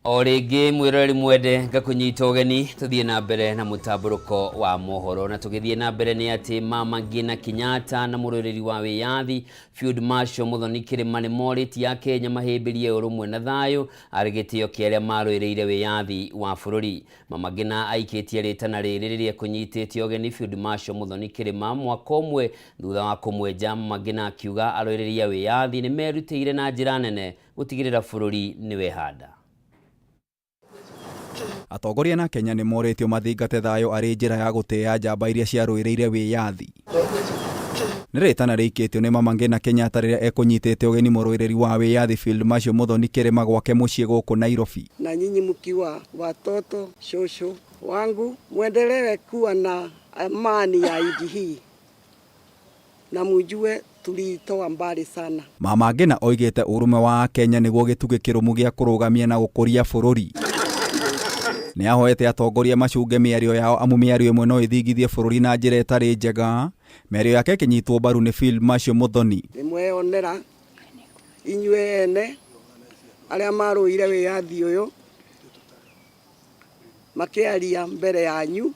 O rĩngĩ mwĩroreri mwende ngakũnyita ũgeni tũthiĩ na mbere na mũtambũrũko wa mohoro, na tũgĩthiĩ na mbere nĩ atĩ Mama Ngina Kenyatta na mũrũĩrĩri wa wĩyathi Field Marshal Muthoni Kĩrĩma nĩ morĩtie Akenya mahĩmbĩrie ũrũmwe na thayũ arĩ gĩtĩo kĩa arĩa marũĩrĩire wĩyathi wa bũrũri. Mama Ngina aikĩtie rĩtana rĩrĩ rĩrĩa ekũnyitĩte ũgeni Field Marshal Muthoni Kĩrĩma mwaka ũmwe thutha wa kũmwenja. Mama Ngina akiuga arũĩrĩri a wĩyathi nĩ merutĩire na njĩra nene gũtigĩrĩra bũrũri nĩ wehanda. Atongoria na Kenya nĩ morĩtio mathingate thayũ arĩ njĩra ya gũtĩĩa njamba iria ciarũĩrĩire wĩyathi. Nĩ rĩtana rĩikĩtio nĩ Mama Ngina Kenyatta rĩrĩa ekũnyitĩte ũgeni mũrũĩrĩri wa wĩyathi Field Marshal Muthoni Kĩrĩma gwake mũciĩ gũkũ Nairobi. Na nyinyi mkiwa watoto shosho wangu muendelee kuwa na amani ya nchi hii na mujue tuliitoa mbali sana. Mama Ngina oigĩte ũrũmwe wa Akenya nĩguo gĩtugĩ kĩrũmu gĩa kũrũgamia na gũkũria bũrũri. Nĩ ahoete atongoria macunge mĩario yao amu mĩario ĩmwe no ĩthingithie bũrũri na njĩra ĩtarĩ njega. Mĩario yake ĩkĩnyitwo mbaru nĩ Field Marshal Muthoni. Nĩmweyonera inyuĩ ene arĩa marũire wĩyathi ũyũ makĩaria mbere yanyu,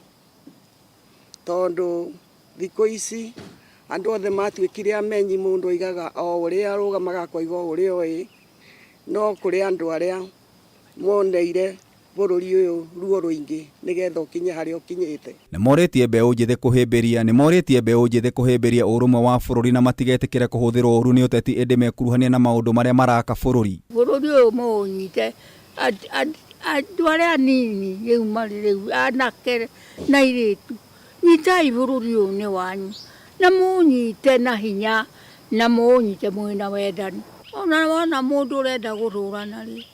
tondũ thikũ ici andũ othe matuĩkire amenyi, mũndũ oigaga o ũrĩa arũgamaga akoiga o ũrĩa oĩ, no kũrĩ andũ arĩa moneire Bũrũri ũyũ ruo rũingĩ nĩgetha ũkinye harĩa ũkinyĩte. Nĩmorĩtie mbeũ njĩthĩ kũhĩmbĩria nĩmorĩtie mbeũ njĩthĩ kũhĩmbĩria ũrũmwe wa bũrũri na matigetĩkĩre kũhũthĩrwo ũru nĩ ũteti ĩndĩ mekuruhanie na maũndũ marĩa maraka bũrũri. Bũrũri ũyũ mũũnyite andũ arĩa anini rĩu marĩ rĩu anake na airĩtu, nyitai bũrũri ũyũ nĩ wanyu na mũũnyite na hinya na mũũnyite mwĩna wendani. Ona wona mũndũ ũrenda gũthũrana rĩ,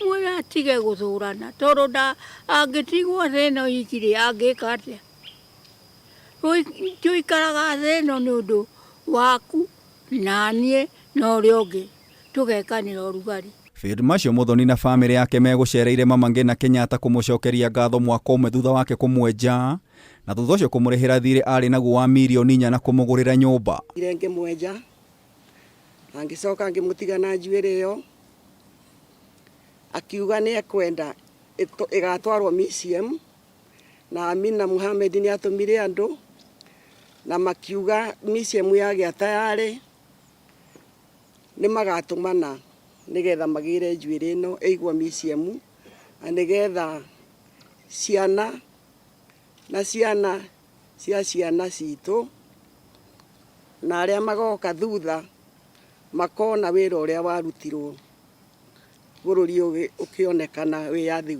mwĩre atige gũthũrana tondũ nda angĩtigwo thĩ ĩno iki rĩ, angĩka atĩa? Tũikaraga thĩ ĩno nĩ ũndũ waku na niĩ na ũrĩa ũngĩ tũgekanĩra ũrugarĩ. Field Marshal Muthoni na famĩlĩ yake megũcereire Mama Ngina Kenyatta kũmũcokeria ngatho mwaka ũmwe thutha wake kũmwenja na thutha ũcio kũmũrĩhĩra thirĩ arĩ naguo wa mirioni 4 na kũmũgũrĩra nyũmba. Ngĩmwenja na ngĩcoka ngĩmũtiga na njuĩrĩ ĩyo, akiuga nĩ ekwenda ĩgatwarwo museum, na Amina Mohamed nĩ atũmire andũ na makiuga museum yagĩa tayarĩ nĩ magatũmana nĩgetha magĩre njuĩrĩ ĩno ĩigwo museum, na nĩgetha ciana na ciana cia ciana citũ na arĩa magoka thutha makona wĩra ũrĩa warutirwo bũrũri ũkĩonekana wĩyathi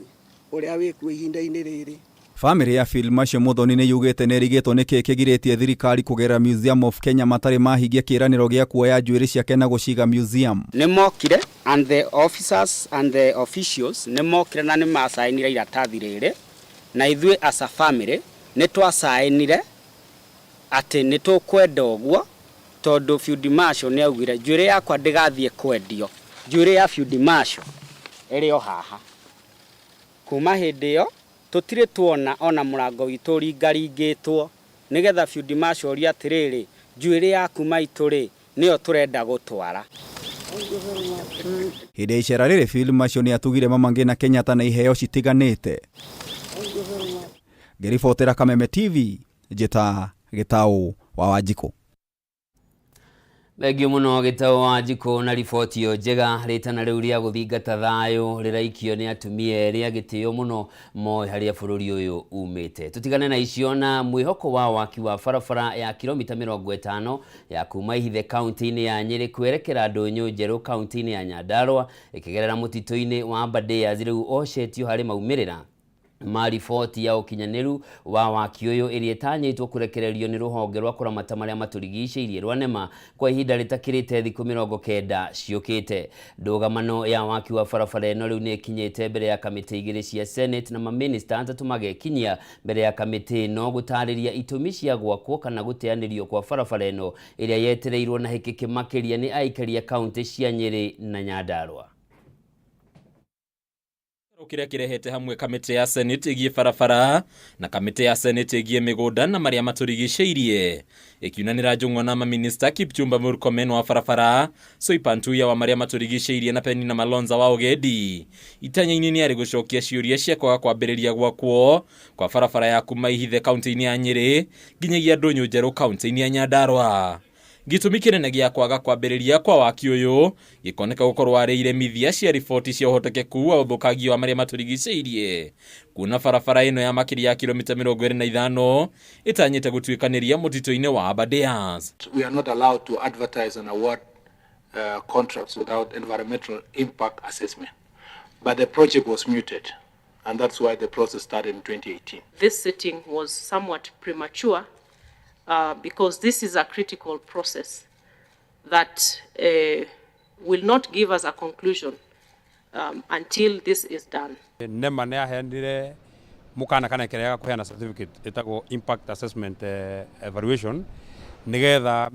ũrĩa wĩkuo ihinda-inĩ rĩrĩ. Famĩlĩ ya Field Marshal Muthoni nĩ yugĩte nĩ ĩrigĩtwo nĩkĩ kĩgirĩtie thirikari kũgerera Museum of Kenya matarĩ mahingia kĩĩranĩro gĩa kuoya njuĩrĩ ciake na gũciga museum. Nĩ mokire and the officers and the officials nĩ mokire na nĩ macainire iratathi rĩrĩ, na ithuĩ as a family nĩ twacainire atĩ nĩ tũkwenda ũguo tondũ Field Marshal nĩ augire njuĩrĩ yakwa ndĩgathiĩ kwendio. Njuĩrĩ ya Field Marshal ĩrĩ o haha. Kuma hĩndĩ ĩyo tũtirĩ tuona ona mũrango witũ ũringaringĩtwo nĩgetha Field Marshal orie atĩrĩrĩ, njuĩrĩ yaku maitũ rĩ nĩyo tũrenda gũtwara. Hĩndĩ ya icera rĩrĩ Field Marshal nĩ atugire Mama Ngina Kenyatta na iheo citiganĩte. Ngĩribotera Kameme TV, njĩta Gĩtaũ wa Wanjikũ. Thengiũ mũno Gĩtaũ wa Wanjikũ na riboti ĩyo njega. Rĩtana rĩu rĩa gũthingata thayũ rĩraikio nĩ atumia erĩ a gĩtĩo mũno moĩ harĩa bũrũri ũyũ umĩte. Tũtigane na icio na mwĩhoko wa waki wa barabara ya kilomita 50 ya kuma Ihithe kaunti-inĩ ya Nyĩrĩ kwerekera Ndũnyũ Njerũ kaunti-inĩ ya Nyandarua ĩkĩgerera mũtitũ-inĩ wa Aberdares rĩu ocetio harĩ maumĩrĩra ma riboti ya ũkinyanĩru wa waki ũyũ ĩrĩa ĩtanyĩtwo kũrekererio nĩ rũhonge rwa kũramata marĩa matũrigicĩirie rwa NEMA kwa ihinda rĩtakĩrĩte thikũ 90 ciũkĩte. Ndũgamano ya waki wa barabara ĩno rĩu nĩ ĩkinyĩte mbere ya kamĩtĩ igĩrĩ cia Senate na mamĩnĩsta atatũ magekinyia mbere ya kamĩtĩ ĩno gũtarĩria itũmi cia gwakwo kana gũteanĩrio kwa barabara ĩno ĩrĩa yetereirwo na hĩkĩkĩ makĩria nĩ aikari a kaunti cia Nyĩrĩ na Nyandarua. Kĩrĩa kĩrehete hamwe kamĩtĩ ya Senate ĩgiĩ barabara na kamĩtĩ ya Senate ĩgiĩ mĩgũnda na marĩa matũrigicĩirie ĩkiunanĩra njũng'wa na maminista Kipchumba Murkomen wa barabara, Soipan Tuya wa marĩa matũrigicĩirie na Penina Malonza wa ũgendi. Itanya-inĩ nĩ arĩ gũcokia ciũria cia kwaga kwambĩrĩria gwakwo kwa barabara ya kuma Ihithe kaunti-inĩ ya Nyĩrĩ nginyagia Ndũnyũ Njerũ kaunti-inĩ ya Nyandarua. Gĩtũmi kĩnene gĩa kwaga kwambĩrĩria kwa waki ũyũ gĩkoneka gũkorwo arĩ iremithia cia riboti cia ũhotekeku wa ũthũkangia wa marĩa matũrigicĩirie. Kuona barabara ĩno ya makĩria ya kilomita 25 ĩtanyĩte gũtuĩkanĩria mũtitũ-inĩ wa Aberdares. We are not allowed to advertise and award contracts without environmental impact assessment. But the project was muted, and that's why the process started in 2018. This sitting was somewhat premature because this is a critical process that will not give us a conclusion until this is done. NEMA nĩ yaheanire mũkana kana ĩkĩrega kũheana certificate ĩtagwo impact assessment evaluation nĩgetha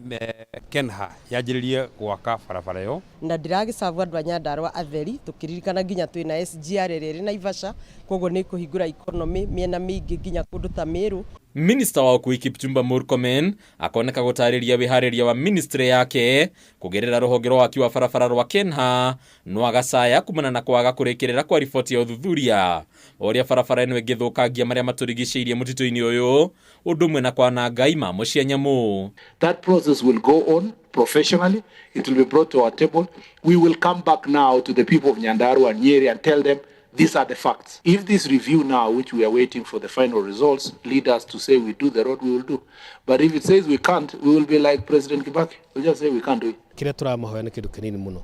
KENHA yanjĩrĩrie gwaka barabara ĩyo. Na ndĩragĩcabu andũ a Nyandarua atheri tũkĩririkana nginya twĩna SGR ĩrĩa ĩrĩ Naivasha, koguo nĩ kũhingũra economy mĩena mĩingĩ nginya kũndũ ta Meru. Minista wa ũkuui Kipchumba Murkomen akoneka gũtarĩria wĩharĩria wa ministry yake kũgerera rũhonge rwa waki wa barabara rwa KENHA no agacaya kumana na kwaga kũrĩkĩrĩra kwa riboti ya ũthuthuria wa ũrĩa barabara ĩno ĩngĩthũkangia marĩa matũrigicĩirie mũtitũ-inĩ ũyũ ũndũ ũmwe na kwananga imamo cia nyamũ. That process will go on professionally. It will be brought to our table. We will come back now to the people of Nyandarua and Nyeri and tell them These are the facts. If this review now, which we are waiting for the final results, lead us to say we do the road, we will do. But if it says we can't, we will be like President Kibaki. We'll just say we can't do it. Kĩrĩa tũramahoya nĩ kĩndũ kĩnini mũno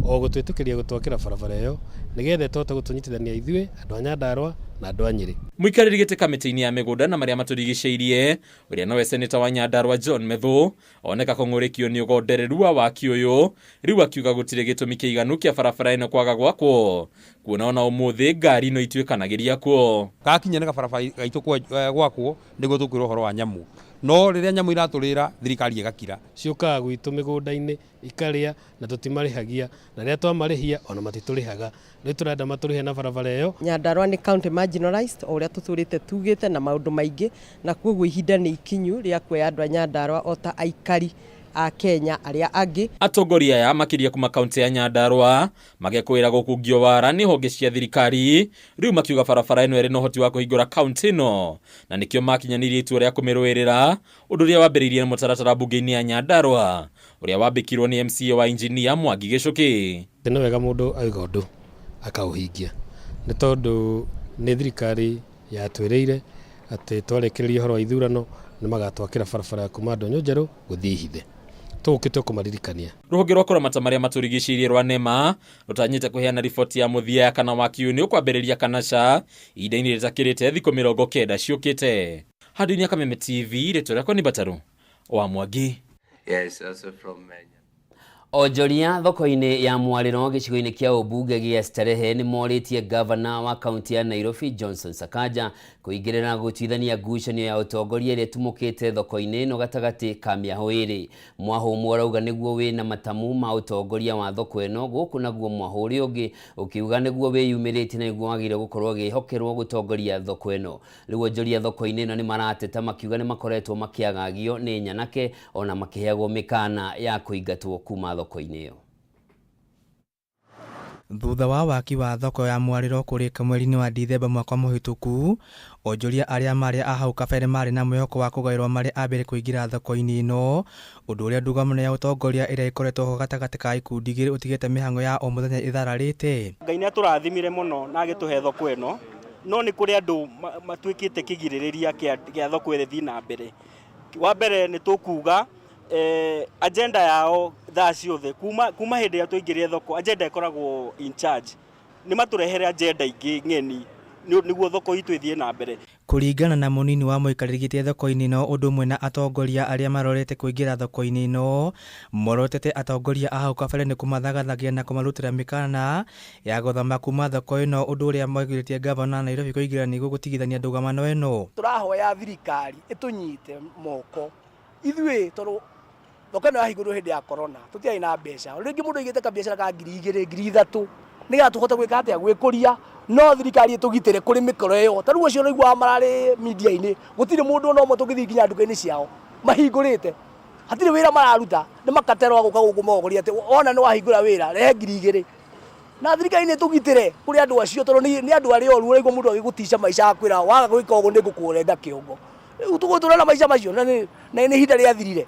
o gũtwĩtĩkĩria gũtwakĩra barabara ĩyo nĩgetha ĩtũhote gũtũnyitithania ithuĩ andũ a Nyandarua na andũ a Nyĩrĩ. Mũikarĩri gĩtĩ kamĩtĩ-inĩ ya mĩgũnda na marĩa matũrigicĩirie ũrĩa nowe seneta wa Nyandarua John Methu oneka kũng'ũrĩkio nĩ ũgondereru wa waki ũyũ rĩu akiuga gũtirĩ gĩtũmi kĩiganu kĩa barabara ĩno kwaga gwakwo kuona ona ũmũthĩ ngari no ituĩkanagĩria kuo. Gakinya nĩ gabarabara gaitũ gwakwo nĩguo tũkwĩrwo ũhoro wa nyamũ, no rĩrĩa nyamũ iratũrĩra thirikari ĩgakira. Ciũkaga gwitũ mĩgũnda-inĩ ikarĩa na tũtimarĩhagia, na rĩrĩa twamarĩhia ona matitũrĩhaga. Rĩu tũrenda matũrĩhe na barabara ĩyo. Nyandarua nĩ county marginalized o ũrĩa tũtũrĩte tugĩte na maũndũ maingĩ, na koguo ihinda nĩ ikinyu rĩa kuoya andũ a Nyandarua o ta aikari a Kenya arĩa angĩ. Atongoria aya makĩria kuma kaunti ya Nyandarua magekũĩra gũkungio wara nĩ honge cia thirikari rĩu makiuga barabara ĩno ĩrĩ na ũhoti wa kũhingũra kaunti ĩno na nĩkĩo makinyanĩirie itua rĩa kũmĩrũĩrĩra ũndũ ũrĩa wambĩrĩirie na mũtaratara mbunge-inĩ ya Nyandarua ũrĩa wambĩkirwo nĩ MCA wa injinia Mwangi Gĩchũkĩ. Nĩ wega mũndũ auga ũndũ akaũhingia nĩ tondũ nĩ thirikari yatwĩrĩire atĩ twarĩkĩrĩria ũhoro wa ithurano nĩ magatwakĩra barabara ya kuma Ndũnyũ Njerũ gũthiĩ Ihithe. Tũgũkĩte kũmaririkania. Rũhonge rwa kũramata marĩa matũrigicĩirie rwa NEMA rũtanyĩte kũheana riboti ya mũthia ya kana waki ũyũ nĩ ũkwambĩrĩria kana ca ihinda-inĩ rĩtakĩrĩte thikũ 90 ciũkĩte. Handũ-inĩ ya Kameme TV, rĩtwa rĩakwa nĩ Bataru wa Mwangi. Yes, also from Onjoria thoko-inĩ ya Mwarĩro gĩcigo-inĩ kĩa ũmbunge gĩa Starehe nĩ morĩtie gavana wa kaunti ya Nairobi Johnson Sakaja kũingĩrĩra gũtuithania ngucanio ya ũtongoria ĩrĩa ĩtumũkĩte thoko-inĩ ĩno gatagatĩ ka mĩahũ ĩrĩ. Mwahũ ũmwe ũrauga nĩguo wĩna matamu ma ũtongoria wa thoko ĩno gũkũ naguo mwahũ ũrĩa ũngĩ ũkiuga nĩguo wĩyumĩrĩtie na nĩguo wagĩrĩire gũkorwo ũgĩhokerwo gũtongoria thoko ĩno. Rĩu onjoria thoko-inĩ ĩno nĩ marateta makiuga nĩ makoretwo makĩagagio nĩ nyanake ona makĩheagwo mĩkana ya kũingatwo kuma thoko-inĩ ĩyo. Thutha wa waki wa thoko ya Mwarĩro kũrĩka mweri-inĩ wa Dithemba mwaka mũhĩtũku, onjoria arĩa marĩ a hau kabere marĩ na mwĩhoko wa kũgaĩrwo marĩ a mbere kũingĩra thoko-inĩ ĩno, ũndũ ũrĩa ndũgamano ya ũtongoria ĩrĩa ĩkoretwo ho gatagatĩ ka ikundi igĩrĩ ũtigĩte mĩhang'o ya o mũthenya ĩthararĩte. Ngai nĩ atũrathimire mũno na agĩtũhe thoko ĩno, no nĩ kũrĩ andũ matuĩkĩte kĩgirĩrĩria kĩa thoko ĩrĩa ĩthiĩ na mbere. Wa mbere nĩ tũkuga agenda yao thaa ciothe kuma hĩndĩ ĩrĩa twaingĩrire thoko, agenda ĩkoragwo in charge. Nĩ matũrehere agenda ingĩ ng'eni nĩguo thoko itũ ĩthiĩ na mbere. Kũringana na mũnini wa mũikarĩri gĩtĩ thoko-inĩ ĩno ũndũ ũmwe na atongoria arĩa marorete kũingĩra thoko-inĩ ĩno morotete atongoria a hau kabere nĩ kũmathagathagia na kũmarutĩra mĩkana ya gũthama kuma thoko ĩno ũndũ ũrĩa magirĩtie gavana wa Nairobi kũingĩra nĩguo gũtigithania ndũgamano ĩno. Tũrahoya thirikari ĩtũnyite moko ithuĩ tondũ thoko ĩno yahingũrirwo hĩndĩ ya corona tũtiarĩ na mbeca. Rĩngĩ mũndũ aigĩte kabiacara ka 2000 3000 nĩgetha tũhote gwĩka atĩa gwĩkũria, no thirikari ĩtũgitĩre kũrĩ mĩkoro ĩyo. Ta rĩu acio ũraiguaga mararĩ media-inĩ, gũtirĩ mũndũ ona ũmwe tũngĩthiĩ nginya nduka-inĩ ciao mahingũrĩte, hatirĩ wĩra mararuta, nĩ makaterwa gũka gũkũ mogoria atĩ wona nĩ wahingũra wĩra rehe 2000. Na thirikari nĩ ĩtũgitĩre kũrĩ andũ acio tondũ nĩ andũ arĩa oru, ũraigua mũndũ agĩgũtica maica akwĩra waga gwĩka ũguo nĩ ngũkũrenga kĩongo. Rĩu tũgũtũra na maica macio na nĩ ihinda rĩathirire.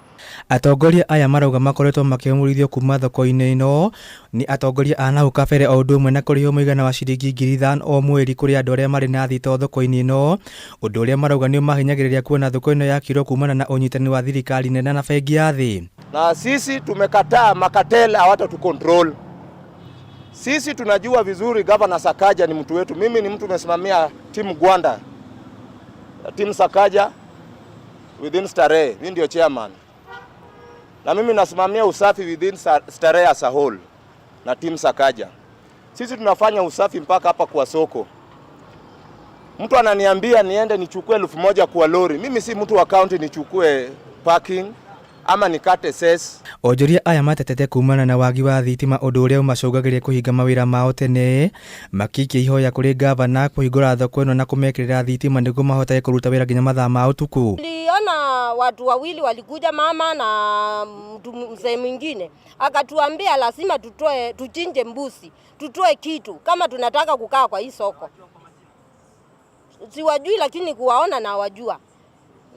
Atongoria aya marauga makoretwo makĩhũmũrithio kuma thoko-inĩ ĩno nĩ atongoria a nahau kabere o ũndũ ũmwe na kũrĩhwo mũigana wa ciringi 5,000 o mweri kũrĩ andũ arĩa marĩ na thitoo thoko-inĩ ĩno, ũndũ ũrĩa marauga nĩ ũmahinyagĩrĩria kuona thoko ĩno yakirwo kumana na ũnyitanĩri wa thirikari nene na bengi ya thĩ. Na sisi tumekataa makatel hawatatu control. Sisi tunajua vizuri Governor Sakaja ni mtu wetu. Mimi ni mtu nimesimamia timu Gwanda, timu Sakaja within Starehe, mimi ndio chairman. Na mimi nasimamia usafi within Starehe as a whole na timu Sakaja. Sisi tunafanya usafi mpaka hapa kwa soko. Mtu ananiambia niende nichukue 1000 kwa lori. Mimi si mtu wa county nichukue parking ama nikate cess. Onjoria aya matetete kumana na wagi wa thitima ũndũ ũrĩa ũmacũngagĩria kũhinga mawĩra mao tene, makĩikia ihoya kũrĩ gavana kũhingũra thoko ĩno na kũmekĩrĩra thitima nĩguo mahotage kũruta wĩra nginya mathaa ma ũtukũ. Niliona watu wawili walikuja, mama na mtu mzee mwingine, akatuambia lazima tutoe, tuchinje mbuzi, tutoe kitu kama tunataka kukaa kwa hii soko. Siwajui lakini kuwaona na wajua.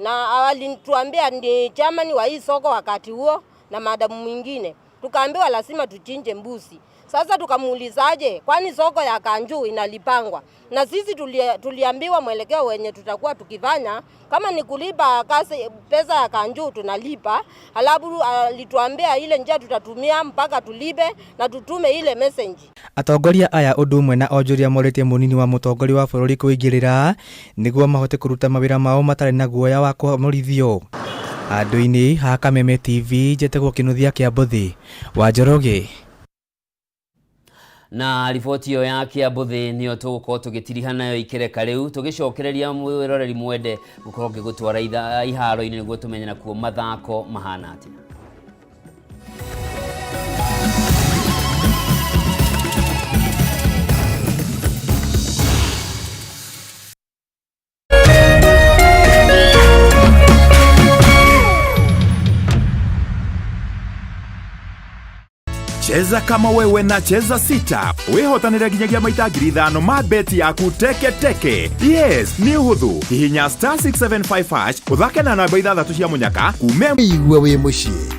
Na walituambia ni chairman wa hii soko wakati huo na madamu mwingine. Tukaambiwa lazima tuchinje mbuzi. Sasa tukamuulizaje, kwani soko ya Kanju inalipangwa? Na sisi tuliambiwa mwelekeo wenye tutakuwa tukifanya kama ni kulipa kasi, pesa ya Kanju tunalipa, halafu alituambia ile njia tutatumia mpaka tulipe na tutume ile message. Atongoria aya ũndũ ũmwe na onjoria morĩtie mũnini wa mũtongoria wa bũrũri kũingĩrĩra nĩguo mahote kũruta mawĩra mao matarĩ na guoya wa kũmorithio. Handũ-inĩ ha Kameme TV njetagwo Kĩnuthia kĩa Mbũthĩ wa Njoroge. Na riboti ĩyo ya Kĩambuthĩ nĩyo tũgũkorwo tũgĩtiriha nayo ikereka rĩu, tũgĩcokereria mwĩroreri mwende gũkorwo ngĩgũtwara iharo-inĩ nĩguo tũmenye nakuo mathako mahana atĩa. Cheza kama wewe na Cheza Sita wihotanire nginyagia maita 5,000 ma beti yaku teke teke. Yes, nĩ ũhũthũ. Hihinya star 675 hash ũthake na namba 6 cia mũnyaka kume Igue wĩ mũciĩ.